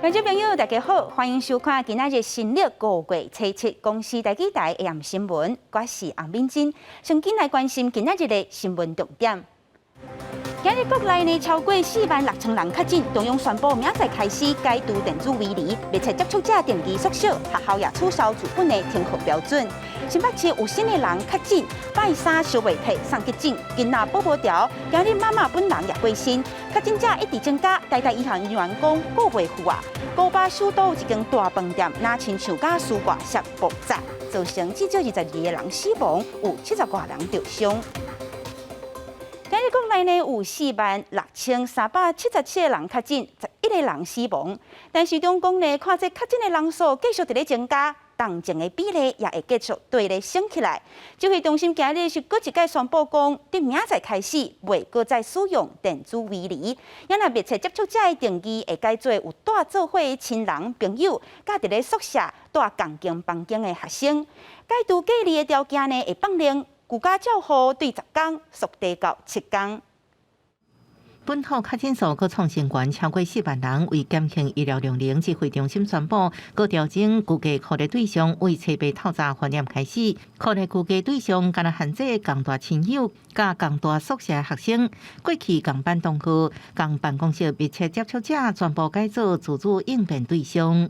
觀眾朋友，大家好，歡迎收看今仔日新曆5月初7公視台語台 AM 新聞，我是洪敏珍。先緊來關心今仔日的新聞重點。今日國內呢超過4萬6千人確診，中央宣布明仔載開始解除電子圍籬，密切接觸者定義縮小，學校也取消自本的停課標準。新北市有新的人確診，拜三燒袂退送急診，囡仔寶無牢，今日媽媽本人也過身，確診者一直增加，台大醫學人員講顧袂赴啊。古巴首都一間大飯店，若親像佮絲襪涉爆炸，造成至少22個人死亡，有70外人著傷。今日國內呢有4萬6377個人確診，11個人死亡。但是中共呢看這確診的人數繼續佇咧增加，重症的比例也會繼續綴咧升起來。指揮中心今日是閣一擺宣布講，佇明仔載開始，袂閣再使用電子圍籬。也若密切接觸者的定義會改做有蹛做伙的親人朋友，佮佇咧宿舍蹛仝間房間的學生。解除隔離的條件呢會放寬。居家照護對10工縮短到7工。本土確診數閣創新懸，超過4萬人，為減輕醫療量能，指揮中心宣布，閣調整居家隔離對象，為初八透早發染開始，隔離居家對象敢若限制仝蹛親友、佮仝蹛宿舍學生，過去仝班同學、仝辦公室密切接觸者，全部改做自主應變對象。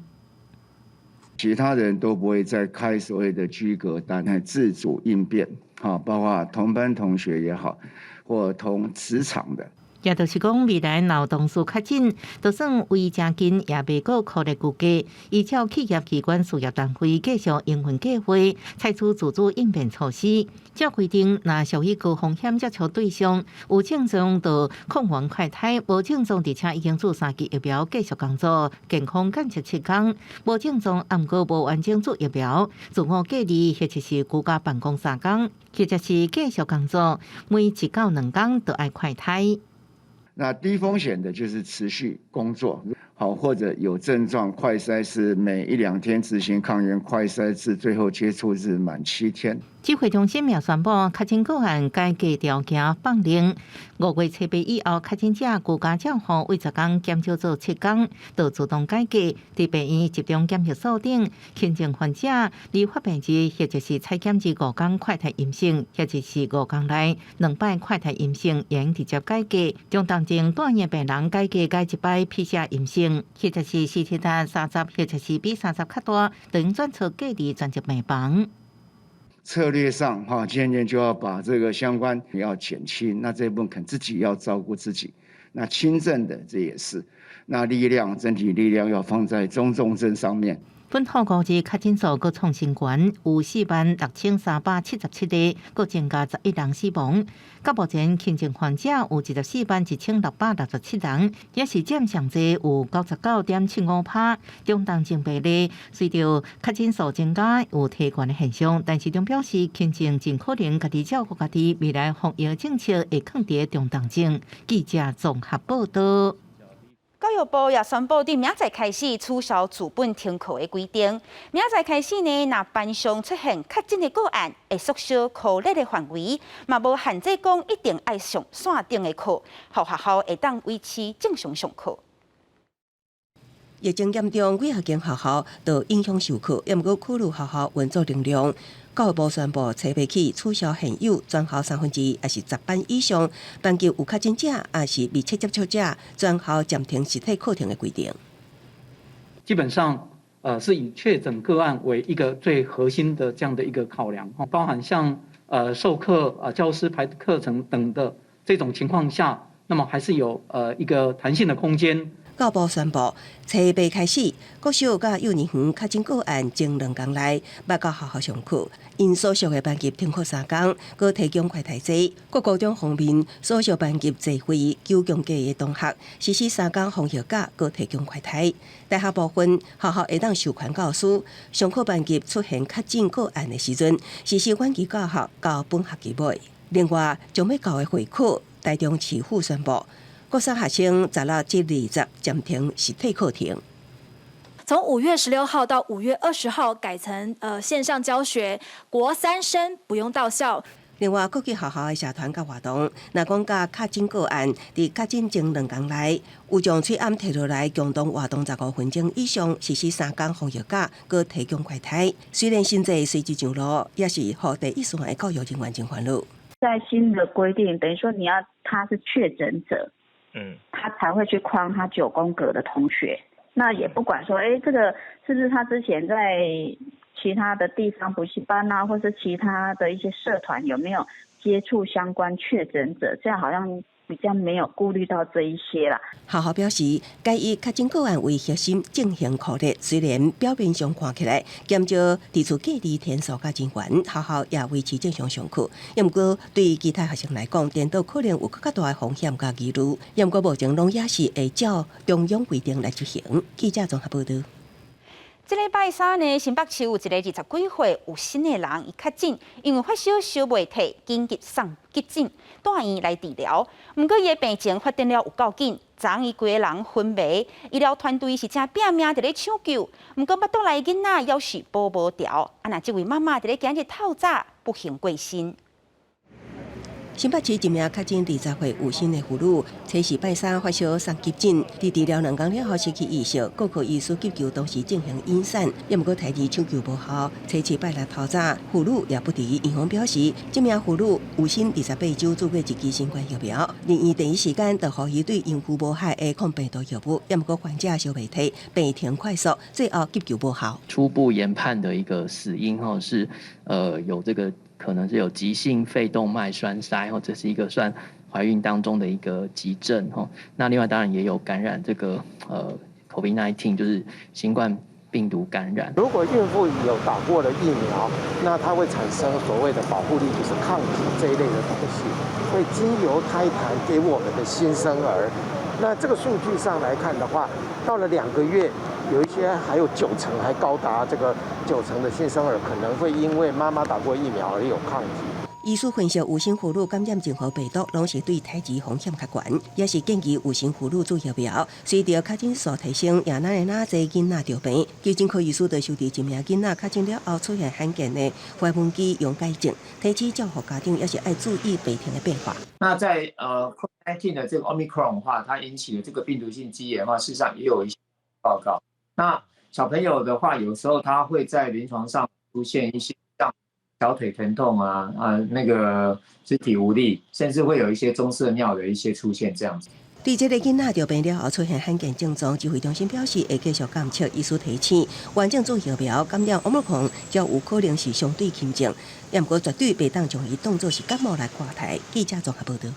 其他人都不會再開所謂的居隔單，自主應變，包括同班同學也好，或同職場的。也就是講，未來若有同事確診，就算離誠近，也袂閣可能居家。依照企業機關事業單位繼續營運計劃，採取自主應變措施。照規定，若屬於高風險接觸對象，有症狀就抗原快篩，無症狀而且已經注三劑疫苗，繼續工作，健康監測7工，無症狀毋過無完整注疫苗，自我隔離或者是居家辦公3工，或者是繼續工作，每1到2工都愛快篩。那低風險的就是持續工作，好，或者有症狀快篩是每一兩天執行抗原快篩至最後接觸日滿7天。指揮中心也宣布，確診個案解隔條件放寬，5月初8以後，確診者居家照護為10工減少做7工，就自動解隔。佇病院集中檢疫所頂，輕症患者離發病日或者是採檢日5工快篩陰性，或者是5工內兩擺快篩陰性，會用直接解隔。中重症住院病人解隔改一擺 PCR 陰性，或者是 CT 值三十，或者是比三十較大，就用轉出隔離專責病房。策略上，哈，漸漸就要把這個相關要減輕，那這部分可能自己要照顧自己。那輕症的這也是，那力量整體力量要放在中重症上面。本土五日確診數閣創新懸，有4萬6377個，閣增加11人死亡。到目前輕症患者有24萬1667人，也是佔上濟有99.75%。中重症病例隨著確診數增加有提懸的現象，但是中表示輕症盡可能家己照顧家己，未來防疫政策會囥佇中重症。記者綜合報道。教育部也宣布，佇明仔載開始取消自本停課的規定。明仔載開始呢，若班上出現確診的個案，會縮小課列的範圍，嘛無限制講一定愛上線頂的課，予學校會當維持正常上課。疫情嚴重，幾若間學校都影響授課，也毋過考慮學校運作能量。教育部宣布，初八起取消現有全校2/3，抑是10班以上班級有確診者，抑是密切接觸者，全校暫停實體課程的規定。基本上，是以確診個案為一個最核心的這樣的一個考量，包含像授課啊、教師排課程等的這種情況下，那麼還是有一個彈性的空間。教育部宣布，初八開始，國小佮幼兒園確診個案前2工內，欲到學校上課，𪜶所屬的班級停課3工，閣提供快篩劑。國高中方面，所屬班級濟歲9強格的同學，實施3工放學假，閣提供快篩。大學部分，學校會當授權教師上課班級出現確診個案的時陣，實施遠距教學到本學期尾。另外，將欲到的會考，台中市府宣布，國三學生16至20暫停實體課程。從5月16號到5月20號改成線上教學，國三生不用到校。另外，各級學校的社團佮活動，若講佮確診個案，佇確診前兩工內，有將喙罨提落來共同活動15分鐘以上，實施3工防疫假，閣提供快篩。雖然新制隨之上路，也是予第一線的教育人員真煩惱。在新的規定，等於說你要他是確診者，他才會去框他九宮格的同學。那也不管說，這個是不是他之前在其他的地方補習班啊，或是其他的一些社團有沒有接觸相關確診者？這樣好像比較沒有顧慮到這一些啦。學校表示，該以確診個案為核心進行擴列，雖然表面上看起來減少佇厝隔離天數佮人員，學校也維持正常上課。毋過對其他學生來講，顛倒可能有閣較大的風險佮疑慮。毋過目前攏也是會照中央規定來執行。記者綜合報導。這禮拜三呢，新北市有一个20幾歲有身的人，伊確診，因為發燒燒袂退，緊急送急診，住院來治療。毋過伊的病情發展了有夠緊，昨昏伊規个人昏迷，醫療團隊是誠拚命佇咧搶救。毋過腹肚內囡仔猶是保無牢。啊，若這位媽媽佇咧今日透早不幸過身。新北市一名確診20歲有身的婦女，初四拜三發燒送急診，佇治療兩工了後失去意識，各科醫師急救當時進行引產，也毋過胎兒搶救無效。初七拜六透早，婦女也不治。院方表示，這名婦女有身28週注過一劑新冠疫苗，入院第一時間就予伊對孕婦無害的抗病毒藥物，也毋過患者燒袂退，病情快速，最後急救無效。初步研判的一個死因吼是，有這個。可能是有急性肺動脈栓塞，或者是一個算懷孕當中的一個急症，吼。那另外當然也有感染這個COVID-19，就是新冠病毒感染。如果孕婦有打過了疫苗，那它會產生所謂的保護力，就是抗體這一類的東西，會經由胎盤給我們的新生兒。那這個數據上來看的話，到了2個月，有一些還有九成，還高達這個九成的新生兒可能會因為媽媽打過疫苗而有抗體。醫師分析，有身婦女感染任何病毒，攏是對胎兒風險較懸，也是建議有身婦女注疫苗。隨著確診數提升，也哪會哪濟囡仔著病。急診科醫師就收治一名囡仔確診了後出現罕見的懷文肌溶解症，提醒照護家長也是愛注意病情的變化。那在COVID-19 的這個 Omicron 的話，它引起的這個病毒性肌炎的話，事實上也有一些報告。那小朋友的話，有時候他會在臨床上出現一些像小腿疼痛啊、那個肢體無力，甚至會有一些棕色尿的一些出現這樣子。對這個囡仔著病了後出現罕見症狀，指揮中心表示會繼續監測。醫師提醒，完整注疫苗感染 Omicron 較有可能是相對輕症，也毋過絕對袂當將伊當作是感冒來看待。記者綜合報導。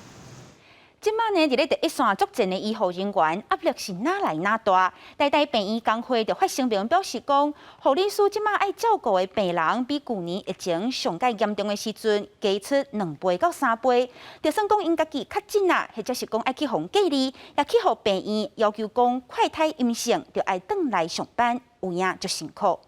這馬呢，佇咧第一線作戰的醫護人員壓力是愈來愈大。台大病院工會就發聲明表示講，護理師這馬愛照顧的病人比舊年疫情上蓋嚴重的時陣加出2倍到3倍。就算講𪜶家己確診啦，或者是講愛去予隔離，也去予病院要求講快篩陰性，就愛轉來上班，有影足辛苦。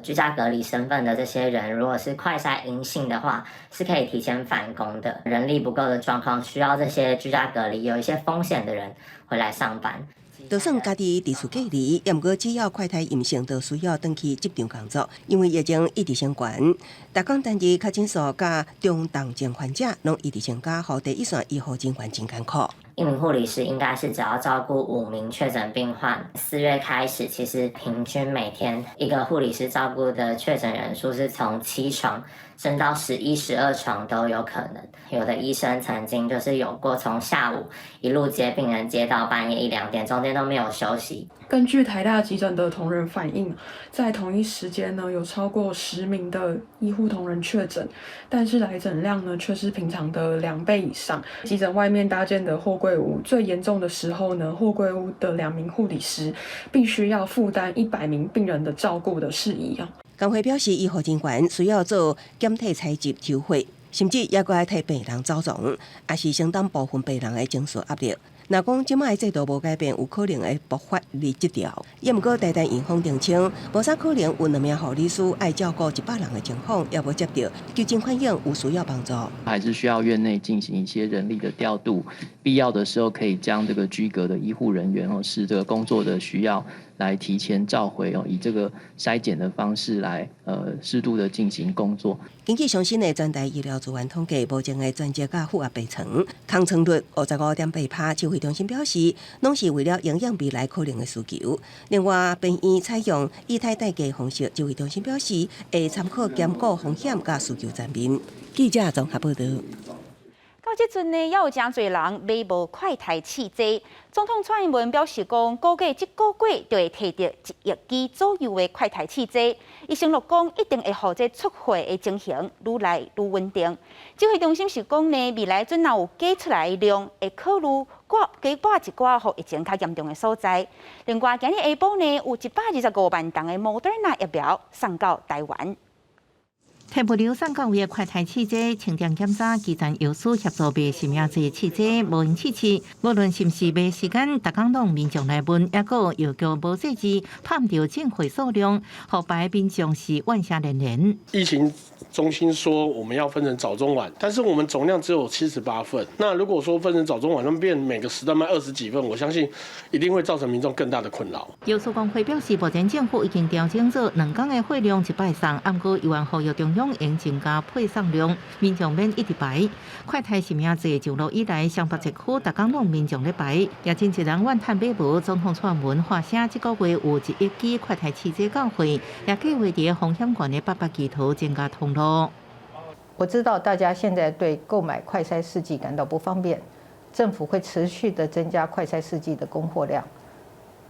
居家隔離身份的這些人，如果是快篩陰性的話，是可以提前返工的。人力不夠的狀況，需要這些居家隔離有一些風險的人回來上班。就算家己佇厝隔離，也毋過只要快篩陰性，就需要轉去職場工作。因為疫情一直升懸，逐工單日確診數佮中重症患者攏一直增加，予第一線醫護人員真艱苦。一名護理師應該是只要照顧5名確診病患。4月開始，其實平均每天一個護理師照顧的確診人數是從7床升到11、12床都有可能。有的醫生曾經就是有過從下午一路接病人接到半夜一兩點，中間都沒有休息。根據台大急診的同仁反映，在同一時間呢，有超過10名的醫護同仁確診，但是來診量呢卻是平常的2倍以上。急診外面搭建的貨櫃屋，最嚴重的時候呢，貨櫃屋的2名護理師必須要負擔100名病人的照顧的事宜啊。工會表示，醫護人員需要做檢體採集、抽血，甚至也閣愛替病人走床，也是承擔部分病人的情緒壓力。若講這擺制度無改變，有可能會爆發離職潮。也毋過，台大院方澄清，無啥可能有兩名護理師愛照顧100人的情況，也無接著急診反應有需要幫助。還是需要院內進行一些人力的調度，必要的時候可以將這個居隔的醫護人員哦，視這個工作的需要，來提前召回哦，以這個篩檢的方式來適度的進行工作。根據上新的全台醫療資源統計，目前的專職佮負壓病床空床率55.8%。指揮中心表示，攏是為了應對未來可能的需求。另外，病院採用以胎代價方式，指揮中心表示會參考兼顧風險佮需求層面。記者綜合報道。到這陣呢，猶有誠濟人買無快篩試劑。總統蔡英文表示講，估計這個月就會提著1億支左右的快篩試劑。伊承諾講，一定會予這出貨的情形愈來愈穩定。指揮中心是講呢，未來陣若有加出來的量，會考慮加撥一寡予疫情較嚴重的所在。另外，今日下晡呢，有125萬筒的莫德納疫苗送到台灣。提物流送到位的快篩試劑，清點檢查，基層藥師協助賣實名制試劑，無閒試試。無論是毋是賣時間，逐工攏民眾來問，抑閣藥局無細緻，拍毋著進貨數量，予排民眾是怨聲連連。疫情中心說我們要分成早中晚，但是我們總量只有78份。那如果說分成早中晚，那麼變每個時段賣20幾份，我相信一定會造成民眾更大的困擾。藥師公會表示，目前政府已經調整做兩工的貨量一擺送，毋過猶原呼籲中央應增加配送量，民眾免一直排。快篩實名制上路以來，雙北一區逐工攏民眾咧排，也真濟人怨嘆買無。總統蔡英文發聲，這個月有1億支快篩試劑到貨，也計劃佇風險懸的八百基頭增加通路。我知道大家現在對購買快篩試劑感到不方便，政府會持續的增加快篩試劑的供貨量。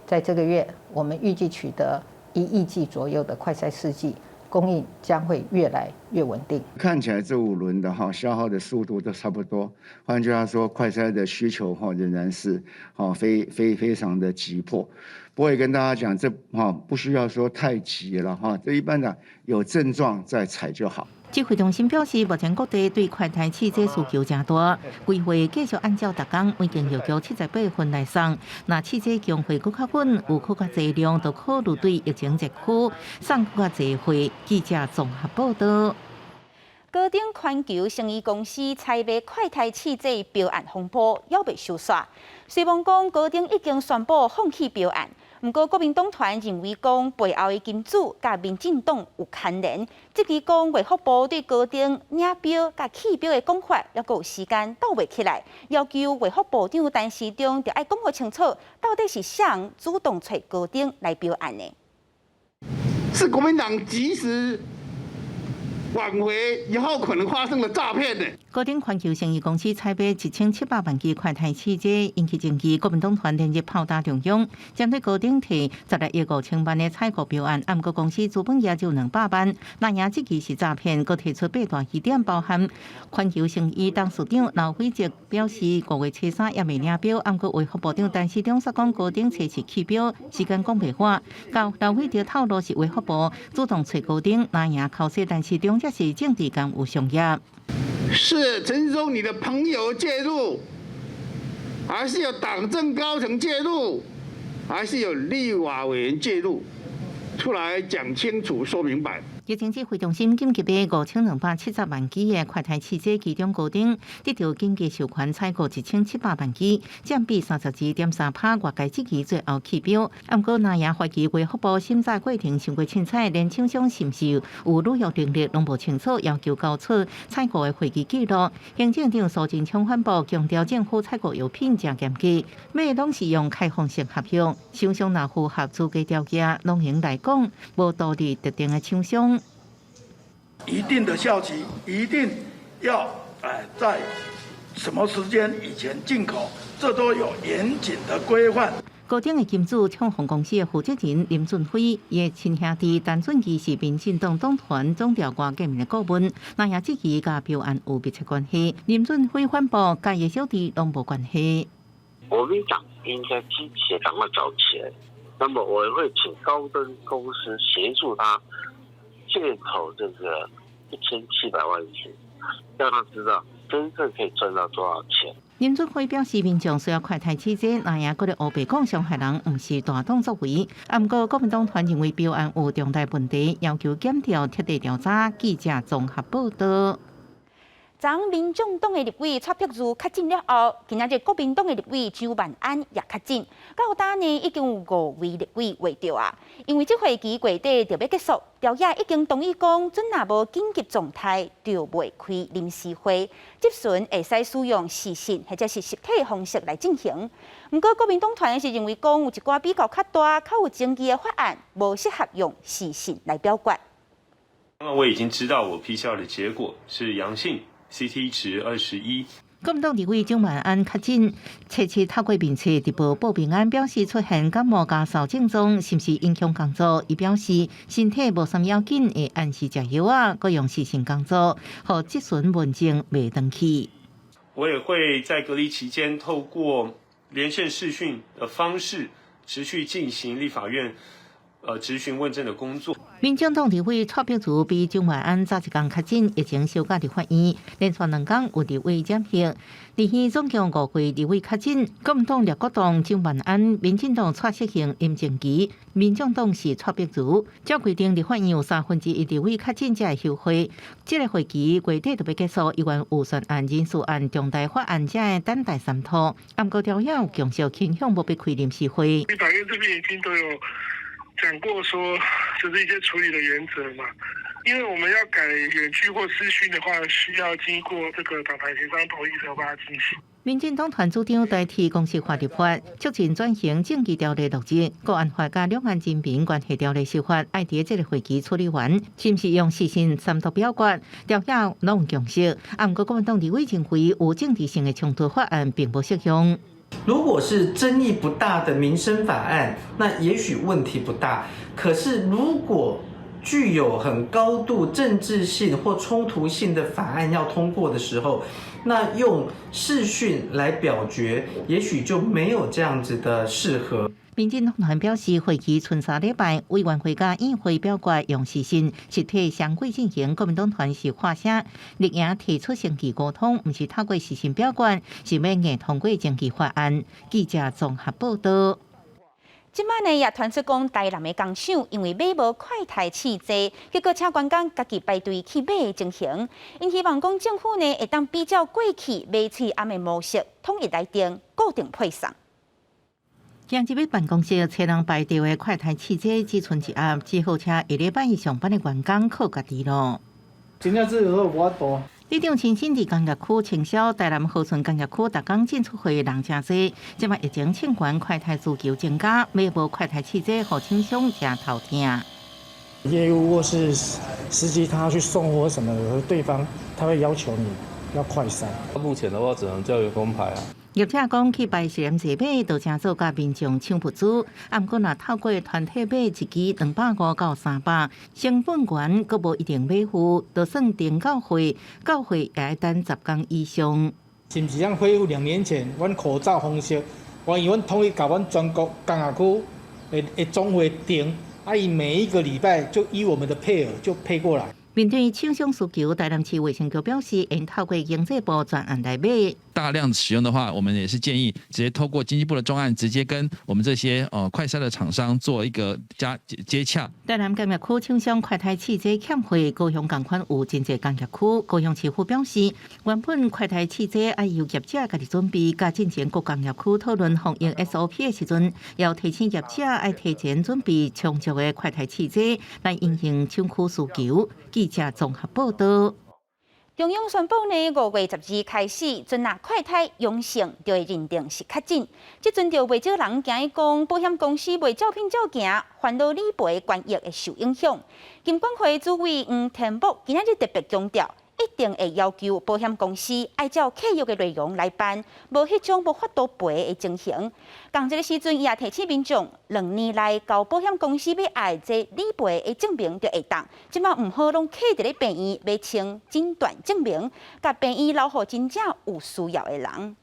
在這個月，我們預計取得1億劑左右的快篩試劑。供應將會越來越穩定。看起來這5輪的哈消耗的速度都差不多。換句話說，快篩的需求哈仍然是哈非非非常的急迫。不會跟大家講，這哈不需要說太急了哈。這一般的有症狀再採就好。指揮中心表示，目前各地對快篩試劑需求誠大，規劃繼續按照逐工每間藥局78份來送。若試劑供貨閣較穩，有閣較濟量，就考慮對疫情熱區送閣較濟貨。記者綜合報道。高登環球生醫公司採買快篩試劑標案風波猶未收煞，雖罔講高登已經宣布放棄標案，毋過國民黨團認為講背後的金主佮民進黨有牽連，質疑講衛福部對高登領標佮棄標的講法，猶閣有時間鬥袂起來，要求衛福部長陳時中著愛講予清楚，到底是誰主動揣高登來標案的？是國民黨及時挽回以後可能發生的詐騙的。高登環球生醫公司採買1700萬支快篩試劑，引起爭議。國民黨團連日炮打中央，針對高登提16億5000萬的採購標案，毋過公司資本額只有200萬，那也質疑是詐騙，閣提出八大疑點，包含環球生醫董事長劉偉哲表示，5月初3猶未領標，毋過衛福部長陳時中煞講高登初四棄標，時間講袂完。到劉偉哲透露是衛福部主動揣高登，那也口說陳時中這是政治敢有商業。是陳時中你的朋友介入，還是有黨政高層介入，還是有立法委員介入，出來講清楚、說明白。疫情指揮中心緊急買5270萬支的快篩試劑，其中高登得到緊急授權採購1700萬支，佔比32.3%，外界質疑最後棄標。毋過，那也懷疑衛福部審查過程傷過凊彩，連廠商是毋是有履約能力攏無清楚，要求交出採購的會議記錄。行政長蘇貞昌反駁，強調政府採購藥品誠嚴格，買攏是用開放式合約，廠商若符合資格條件，攏會來講，無獨立特定的廠商。一定的效期，一定要在什麼時間以前進口，這都有嚴謹的規範。高登的金主暢鴻公司的負責人林俊輝，伊的親兄弟陳俊基是民進黨黨團總調外見面的顧問，那也質疑佮標案有密切關係。林俊輝反駁，佮伊小弟攏無關係。國民黨應該積極趕快找錢，那麼我會請高登公司協助他進口這個1700萬支，讓他知道真正可以賺到多少錢。林俊輝表示，民眾需要快篩試劑，那也閣咧烏白講傷害人，毋是大黨作為。毋過國民黨團認為標案有重大問題，要求檢調徹底調查。記者綜合報道。昨民眾黨的立委蔡壁如確診了後，今仔日國民黨的立委蔣萬安也確診，到今呢已經有五位立委確著啊。因為這會期月底就欲結束，朝野已經同意講，準若無緊急狀態，就袂開臨時會，質詢會使使用視訊或者是實體方式來進行。毋過國民黨團是認為講，有一寡比較較大、較有爭議的法案，無適合用視訊來表決。那我已經知道我 PCR 的結果是陽性。CT 值21。國民黨立委蔣萬安確診，初七透過面冊直播報平安，表示出現感冒加嗽症狀，是毋是影響工作？伊表示身體無啥物要緊，會按時食藥仔，閣用視訊工作，予質詢問政袂斷去。我也會在隔離期間，透過連線視訊的方式，持續進行立法院質詢問政的工作。民進黨立委蔡壁如比蔣萬安早一工確診，疫情收監佇法院，連續兩工有立委染疫。立院總共五位立委確診，國民黨廖國棟、蔣萬安，民進黨蔡適應、林靜儀，民眾黨是蔡壁如。照規定，立法院有1/3立委確診才會休會。這個會期月底就欲結束，猶原預算案、人事案、重大法案才會等待三通。毋過朝野有共識傾向無欲開臨時會。立法院這邊已經都有講過說，就是一些處理的原則嘛。因為我們要改遠距或視訊的話，需要經過這個黨團協商同意才有辦法進行。民進黨團主張代替公司法立法，促進轉型正義條例落實，國安法佮兩岸人民關係條例修法，愛佇這個會期處理完，是毋是用視訊三讀表決？朝野攏有共識。啊，毋過國民黨立委認為有政治性的衝突法案並無適用。如果是爭議不大的民生法案，那也許問題不大。可是如果具有很高度政治性或衝突性的法案要通過的時候，那用視訊來表決，也許就沒有這樣子的適合。民進黨團表示，會期賰三禮拜，委員會佮院會表決用視訊實體雙軌進行。國民黨團是發聲，綠營提出先期溝通，毋是透過視訊表決，是欲硬通過政治法案。記者綜合報道。這擺呢也傳出講，台南的工廠因為買無快篩試劑，結果請員工家己排隊去買的情形。𪜶希望講政府呢會當比照過去買喙罨的模式，統一來定固定配送。今日辦公室揣人排隊的快篩試劑只賰一盒，只好請下禮拜一上班的員工靠家己囉。真正這個無法度。里長親身佇工業區清消，台南和順工業區逐工進出貨的人誠濟，這擺疫情衝懸，快篩需求增加，買無快篩試劑，予廠商誠頭痛。業務或是司機，他去送貨什麼，對方他會要求你要快篩。目前的話，只能叫員工排啊。業者講去排實驗室買，就成做共民眾搶物資。啊，毋過若透過團體買一支250到300，成本懸，閣無一定買付，就算訂到貨，到貨也愛等10工以上。是毋是咱恢復2年前，阮口罩方式，因為阮統一共阮全國工業區的總會訂，啊，伊每一個禮拜就依我們的配額就配過來。面對廠商需求，台南市衛生局表示，會透過經濟部專案來買。大量使用的話，我們也是建議直接透過經濟部的專案，直接跟我們這些快篩的廠商做一個加接洽。台南工業區廠商快篩試劑欠貨，高雄仝款有真濟工業區。高雄市府表示，原本快篩試劑愛由業者家己準備，佮進前各工業區討論防疫 SOP 的時陣，要提醒業者愛提前準備充足的快篩試劑來因應廠區需求。記者綜合報道。中央宣布呢，5月12開始，準若快篩陽性，就會認定是確診。這陣就袂少人驚伊講，保險公司袂照片照行，煩惱理賠權益會受影響。金管會主委黃天牧今仔日特別強調，一定會要求保險公司按照契約的內容來辦，無彼種無法度賠的情形。仝這个時陣，伊也提醒民眾，2年內交保險公司欲愛這理賠的證明就會當，這擺毋好攏囥佇咧病院欲穿診斷證明，共病院留予真正有需要的人。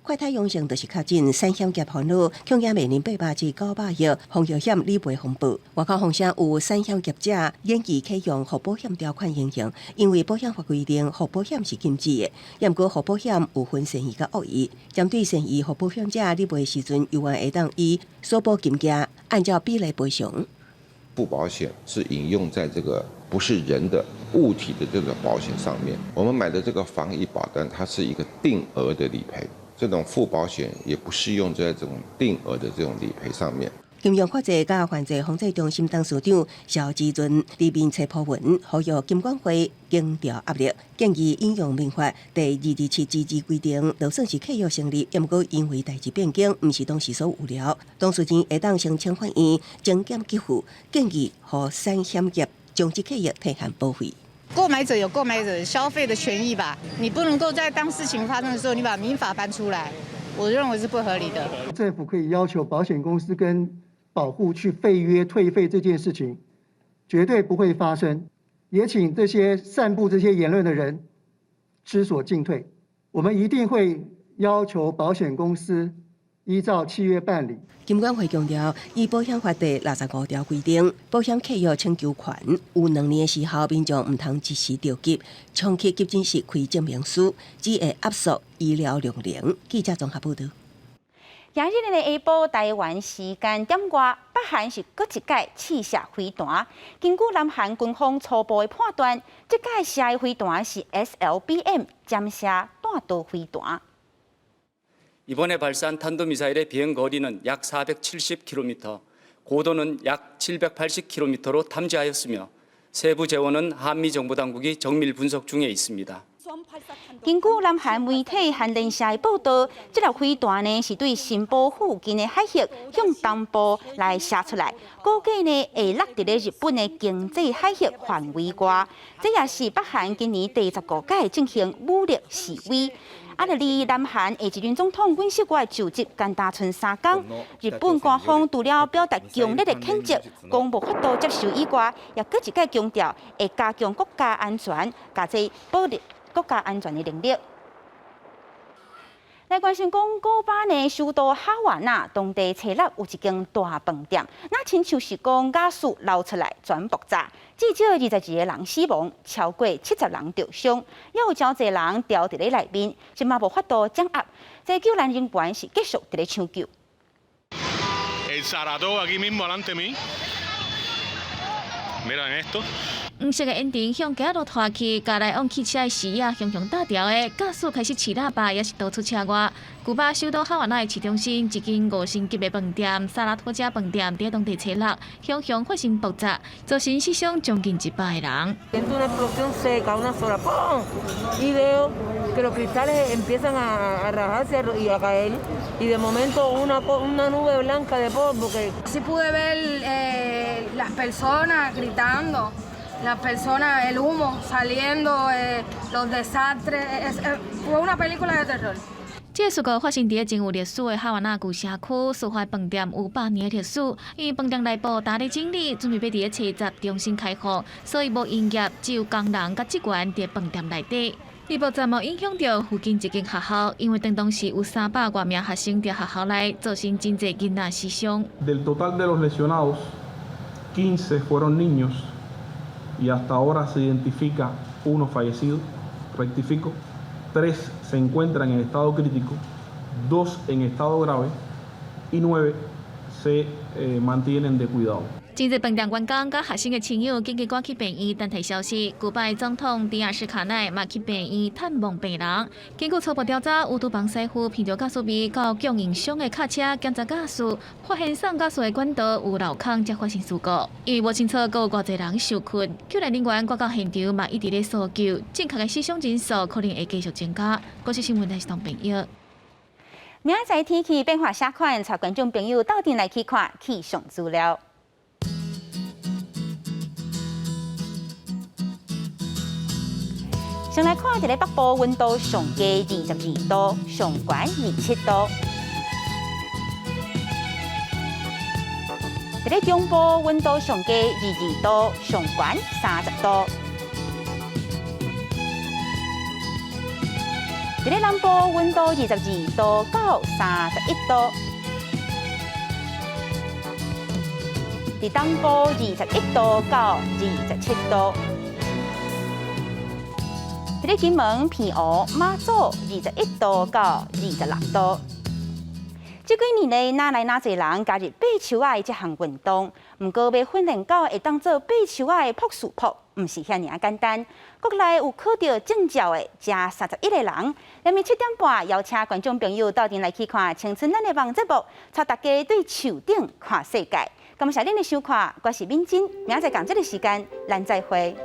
快篩陽性就是確診，產險業煩惱，恐驚面臨800至900億防疫險理賠風暴。外口風聲有產險業者研擬啟用附保險條款應用，因為保險法規定附保險是禁止的，毋過附保險有分善意佮惡意，針對善意附保險者理賠時陣，猶原會當依所保金額按照比例賠償。附保險是引用在這個不是人的物體的這個保險上面。我們買的這個防疫保單，它是一個定額的理賠，這種附保險也不適用在這種定額的這種理賠上面。金融法制佮犯罪防制中心董事長蕭志潤佇面冊 po 文，呼籲金管會減掉壓力，建議引用民法第227之2規定，就算是契約成立，毋過因為代誌變更，毋是當時所有了，當事人會當申請法院增減給付，建議予產險業將這契約退還保費。購買者有購買者消費的權益吧，你不能夠在當事情發生的時候，你把民法搬出來，我認為是不合理的。政府可以要求保險公司跟保戶去廢約退費這件事情，絕對不會發生。也請這些散布這些言論的人知所進退。我們一定會要求保險公司依照契約辦理。金管會強調，依保險法第65條規定，保險契約請求權有2年的時候，民眾毋通即時著急，衝去急診室開證明書，只會壓縮醫療量能。記者綜合報導。今日的下晡台灣時間點外，北韓是閣一擺試射飛彈。根據南韓軍方初步的判斷，這擺射的飛彈是 SLBM 潛射彈道飛彈。 이번에 발사한 탄도미사일의 비행 거리는 약 470km, 고도는 약 780km로 탐지하였으며 세부 제원은 한미 정보 당국이 정밀 분석 중에 있습니다. 根據南韓媒體韓聯社的報道，這粒飛彈呢是對新浦附近的海域向東部來射出來，估計呢會落佇咧日本的經濟海域範圍外。這也是北韓今年第15擺進行武力示威。啊！佇南韓下一任總統尹錫悅就職干焦賰3工，日本官方除了表達強烈的譴責，講無法度接受以外，也閣一擺強調會加強國家安全，共這保護國家安全的能力。來關心講，古巴呢首都哈瓦那當地初六有一間大飯店，若親像是講瓦斯流出來全爆炸，至少22個人死亡，超過70人著傷，也有誠濟人牢佇咧內面，這馬無法度掌握。這救援人員是繼續佇咧搶救。 El Saratoga aquí mismo delante de mí. Miren esto. 黃色的煙塵向街路拖去，共來往汽車的視野雄雄打掉的，駕駛開始試喇叭，也是逃出車外。古巴首都哈瓦那的市中心，一間五星級的飯店薩拉托加飯店，佇當地初六，雄雄發生爆炸，造成死傷將近100個人。 Que los cristales empiezan a rajarse y a caer y de momento una nube blanca de polvo que Sí pude ver las personas gritando, las personas, el humo saliendo, los desastres, fue una película de terror. 這個事故發生佇真有歷史的哈瓦那舊城區，事發飯店有100年的歷史。因為飯店內部焦咧整理，準備欲佇咧初十重新開放，所以無營業，只有工人佮職員佇飯店內底。這爆炸嘛影響著附近一間學校，因為當時有300外名學生佇學校內，造成真濟囡仔死傷。 Del total de los lesionados, 15 fueron niños y hasta ahora se identifica uno fallecido. Rectifico, tres se encuentran en estado crítico, dos en estado grave y nueve se mantienen de cuidado. 真濟飯店員工佮學生的親友緊緊趕去病院等待消息。古巴的總統迪亞斯卡奈嘛去病院探望病人。根據初步調查，有廚房師傅聞著瓦斯味到供應商的卡車檢查瓦斯，發現送瓦斯的管道有漏空，才發生事故。因為無清楚閣有偌濟人受困，救援人員趕到現場嘛一直咧搜救，正確的死傷人數可能會繼續增加。國視新聞台是東朋友。明仔載天氣變化啥款？帶觀眾朋友鬥陣來去看氣象資料。先來看佇咧北部溫度上低22度，上懸27度。佇咧中部溫度上低22度，上懸30度。佇咧南部溫度22度到31度。佇東部21度到27度。佇咧金門、澎湖、馬祖21度到26度。這幾年呢，愈來愈濟人加入爬樹仔的這項運動。毋過欲訓練到會當做爬樹仔的博士博，毋是遐爾仔簡單。國內有考著證照的，才31個人。下暝7點半，邀請觀眾朋友鬥陣來去看《青春咱的夢》節目，帶大家對樹頂看世界。感謝恁的收看，我是敏珍，明仔載仝這个時間，咱再會。